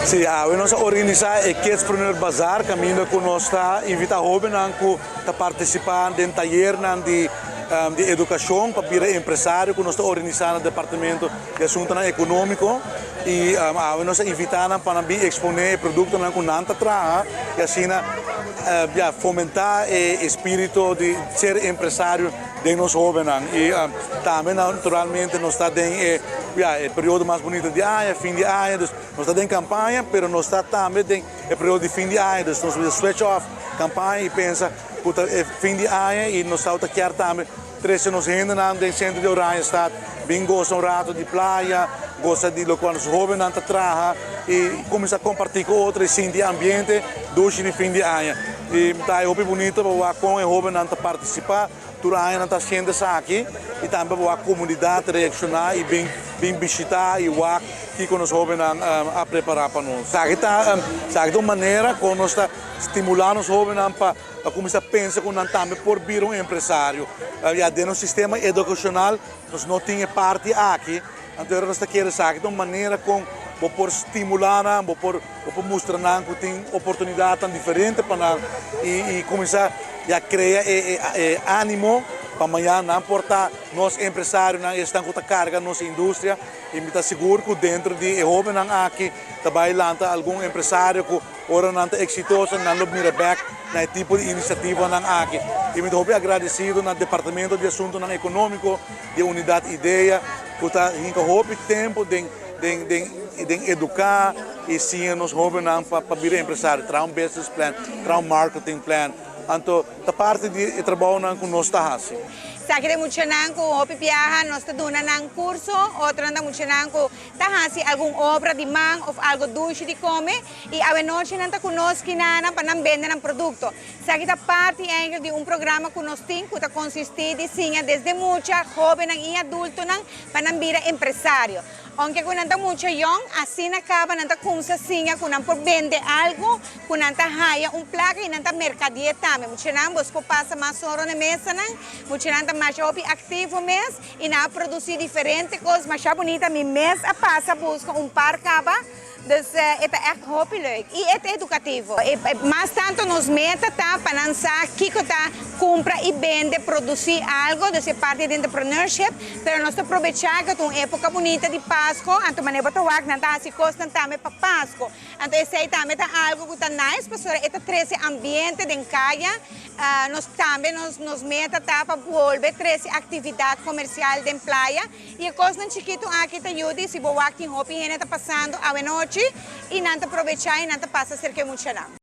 Si, awe nos a organisa e Kidspreneur Bazaar caminda cu nos ta invita hobennan cu ta participa den tayernan di di educacion pa bira empresario cu nos ta organisa na Departamento di Asuntonan Economico y awe nos a invita nan pa nan bin expone e productonan cu nan ta traha y asina ya fomenta e espirito di ser empresario den nos hobennan y tambe naturalmente nos ta den e ya e periodo mas bunito di aña, fin di aña, dus nos ta den campaña pero nos ta tambe den e periodo di fin di aña, dus nos mester switch off campaña y pensa cu ta e fin di aña y nos ta kier tambe trece nos hendenan den centro di Oranjestad bin goza un rato di playa, goza di locual nos hobennan ta traha y cuminsa comparti cu otro y sinti e ambiente dushi di fin di aña. Y ta e hopi bunito pa wak con e hobennan ta participa, tur aña nan ta haciendo esaki y tambe pa wak comunidad reacciona y bin bin bishita y wak kico nos hobennan a prepara pa nos. Esaki ta esaki ta un manera con nos ta stimula nos hobennan pa pa cuminsa pensa cu nan tambe por bira un empresario. Ya den nos sistema educacional nos no tin e parti aki, anto ora nos ta kere esaki ta un manera con bo por stimula nan, bo por bo por mustra nan cu tin oportunidadnan diferente pa nan y y cuminsa ya crea e e e animo pa mañana nan por ta nos empresarionan, esnan cu ta carga nos industria y mi ta sigur cu dentro di e hobennan aki ta bay lanta algun empresario cu Ora nan ta eksitoso nan lo mira bek na e tipo di inisiativanan aki. I mi ta hopi agradesido na Departamento di Asuntunan Ekonómiko di e Unidat idea ku ta hinka hopi tempu den den den den eduká i siña nos hóbennan pa pa bira empresario, traha un business plan, traha un marketing plan. Anto ta parti di e trabounan ku nos ta hasi. Esaki ta e muchanan ku hopi biaha nos ta duna nan kurso, otronan ta muchanan ku Ta hasi algun obra di man of algo dushi di kome i awenochi nan ta ku nos kinanan pa nan bende nan produkto. Esaki ta parti eigenlijk di un programa ku nos tin ku ta konsistí di siña desde mucha, hóbennan i adultonan pa nan bira empresario. Ounke ku nan ta mucha yòn, asina kaba nan ta kumsa siña ku nan por bende algu, ku nan ta haya un plaka i nan ta merkadié tambe. Muchanan bos por pasa mas oro na e mesanan, muchanan ta masha hopi aktivo mes. I nan a produci diferente cos masha bunita. Mi mes a pasa busca un par caba. Dus e ta echt hopi leuk i e ta educativo. Mas tanto nos meta ta pa nan sa kico ta cumpra i bende, produci algo, dus e parti di entrepreneurship. Pero nos ta probecha cu ta un epoca bunita di Pasco, anto manera bo ta wak nan ta haci cosnan tambe pa Pasco. Anto esey tambe ta algo cu ta nice pasobra e ta trece ambiente den caya. Nos tambe nos nos meta ta pa bolbe trece actividad comercial den playa y e cosnan chikito aki ta yuda y si bo wak tin hopi hende ta pasando awenochi y nan ta probecha y nan ta pasa cerca e muchanan.